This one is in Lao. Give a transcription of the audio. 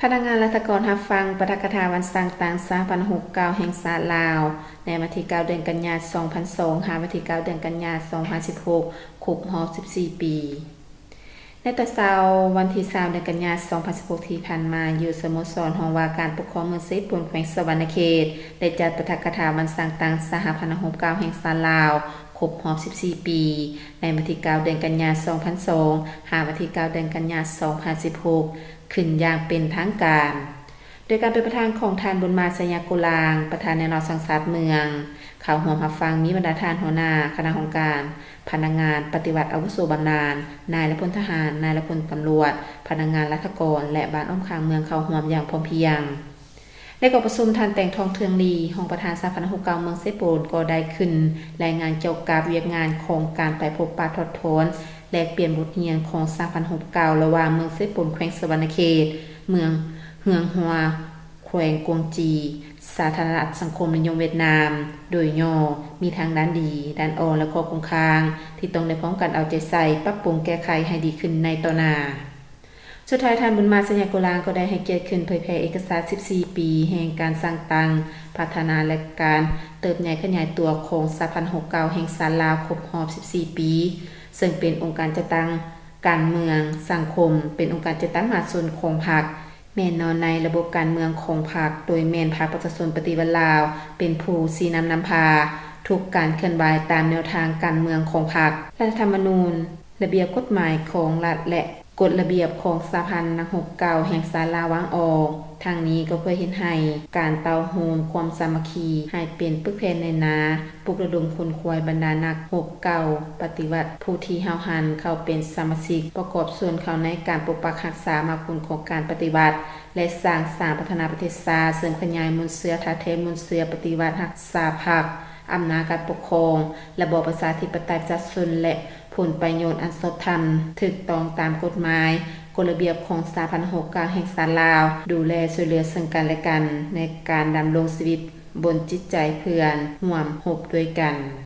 ພະນັກງານລັດຖະກອນຮັບຟັງປາຖະກະຖາວັນສ້າງຕັ້ງສະຫະພັນຫົກເກົ້າແຫ່ງຊາດລາວ ໃນວັນທີເກົ້າເດືອນກັນຍາສອງພັນສອງ ຫາວັນທີເກົ້າເດືອນກັນຍາສອງພັນສິບຫົກ ຄົບຮອບສິບສີ່ປີ. ໃນຕອນເຊົ້າວັນທີຊາວເດືອນກັນຍາສອງພັນສິບຫົກທີ່ຜ່ານມາ ຢູ່ສະໂມສອນຫ້ອງວ່າການປົກຄອງເມືອງເຊໂປນ ແຂວງສະຫວັນນະເຂດ ໄດ້ຈັດປາຖະກະຖາວັນສ້າງຕັ້ງສະຫະພັນຫົກເກົ້າແຫ່ງຊາດລາວ ຄົບຮອບສິບສີ່ປີ ໃນວັນທີເກົ້າເດືອນກັນຍາສອງພັນສອງ ຫາວັນທີເກົ້າເດືອນກັນຍາສອງພັນສິບຫົກ ຂຶ້ນຢ່າງເປັນທາງການ ໂດຍການເປັນປະທານຂອງທ່ານ ບຸນມາ ໄຊຍະໂກລາງ ປະທານແນວລາວສ້າງຊາດເມືອງ. ເຂົ້າຮ່ວມຮັບຟັງມີບັນດາທ່ານຫົວໜ້າຄະນະຫ້ອງການ, ພະນັກງານປະຕິວັດອາວຸໂສບຳນານ, ນາຍ ແລະ ພົນທະຫານ, ນາຍ ແລະ ພົນຕຳຫຼວດ, ພະນັກງານລັດຖະກອນ ແລະ ບ້ານອ້ອມຂ້າງເມືອງເຂົ້າຮ່ວມຢ່າງພ້ອມພຽງ. ໃນກອງປະຊຸມ, ທ່ານ ແຕ່ງທອງ ເທືອງລີ ຮອງປະທານສະຫະພັນຫົກເກົ້າເມືອງເຊໂປນ ກໍໄດ້ຂຶ້ນລາຍງານກ່ຽວກັບວຽກງານຂອງການໄປພົບປະຖອດຖອນ ແລກປ່ຽນບົດຮຽນຂອງສະຫະພັນຫົກເກົ້າ ລະຫວ່າງເມືອງເຊໂປນ ແຂວງສະຫວັນນະເຂດ, ເມືອງເຮືອງຮົວ ແຂວງກວາງຈີ, ສາທາລະນະລັດສັງຄົມນິຍົມຫວຽດນາມ, ໂດຍຫຍໍ້ ມີທັງດ້ານດີ, ດ້ານອ່ອນ ແລະ ຂໍ້ຄົງຄ້າງ ທີ່ຕ້ອງໄດ້ພ້ອມກັນເອົາໃຈໃສ່, ປັບປຸງແກ້ໄຂໃຫ້ດີຂຶ້ນໃນຕໍ່ໜ້າ. ສຸດທ້າຍ, ທ່ານ ບຸນມາ ໄຊຍະໂກລາງ ກໍໄດ້ໃຫ້ກຽດຂຶ້ນເຜີຍແຜ່ເອກະສານສິບສີ່ປີແຫ່ງການສ້າງຕັ້ງ, ພັດທະນາ ແລະ ການເຕີບໃຫຍ່ຂະຫຍາຍຕົວຂອງສະຫະພັນຫົກເກົ້າແຫ່ງຊາດລາວຄົບຮອບສິບສີ່ປີ, ເຊິ່ງເປັນອົງການຈັດຕັ້ງການເມືອງ, ສັງຄົມ, ເປັນອົງການຈັດຕັ້ງມະຫາຊົນຂອງພັກ, ແມ່ນນອນໃນລະບົບການເມືອງຂອງພັກ, ໂດຍແມ່ນພັກປະຊາຊົນປະຕິວັດລາວ ເປັນຜູ້ຊີ້ນຳນຳພາທຸກການເຄື່ອນໄຫວຕາມແນວທາງການເມືອງຂອງພັກ, ລັດຖະທຳມະນູນ, ລະບຽບກົດໝາຍຂອງລັດ ແລະ ກົດລະບຽບຂອງສະຫະພັນຫົກເກົ້າແຫ່ງຊາດລາວວາງອອກ. ທັງນີ້ກໍເພື່ອເຮັດໃຫ້ການເຕົ້າໂຮມຄວາມສາມັກຄີໃຫ້ເປັນປຶກແຜ່ນແໜ້ນໜາ, ປຸກລະດົມຂົນຂວາຍບັນດານັກຮົບເກົ່າປະຕິວັດຜູ້ທີ່ຫ້າວຫັນເຂົ້າເປັນສະມາຊິກ, ປະກອບສ່ວນເຂົ້າໃນການປົກປັກຮັກສາໝາກຜົນຂອງການປະຕິວັດ ແລະ ສ້າງສານພັດທະນາປະເທດຊາດ, ເສີມຂະຫຍາຍມູນເຊື້ອ, ຖ່າຍເທມູນເຊື້ອປະຕິວັດ, ຮັກສາພັກ, ອຳນາດການປົກຄອງ, ລະບອບປະຊາທິປະໄຕປະຊາຊົນ ແລະ ຜົນປະໂຫຍດອັນຊອບທຳ, ຖືກຕ້ອງຕາມກົດໝາຍ, ກົດລະບຽບຂອງສະຫະພັນຫົກເກົ້າແຫ່ງຊາດລາວ, ດູແລຊ່ວຍເຫຼືອເຊິ່ງກັນແລະກັນໃນການດຳລົງຊີວິດບົນຈິດໃຈເພື່ອນຮ່ວມຮົບດ້ວຍກັນ.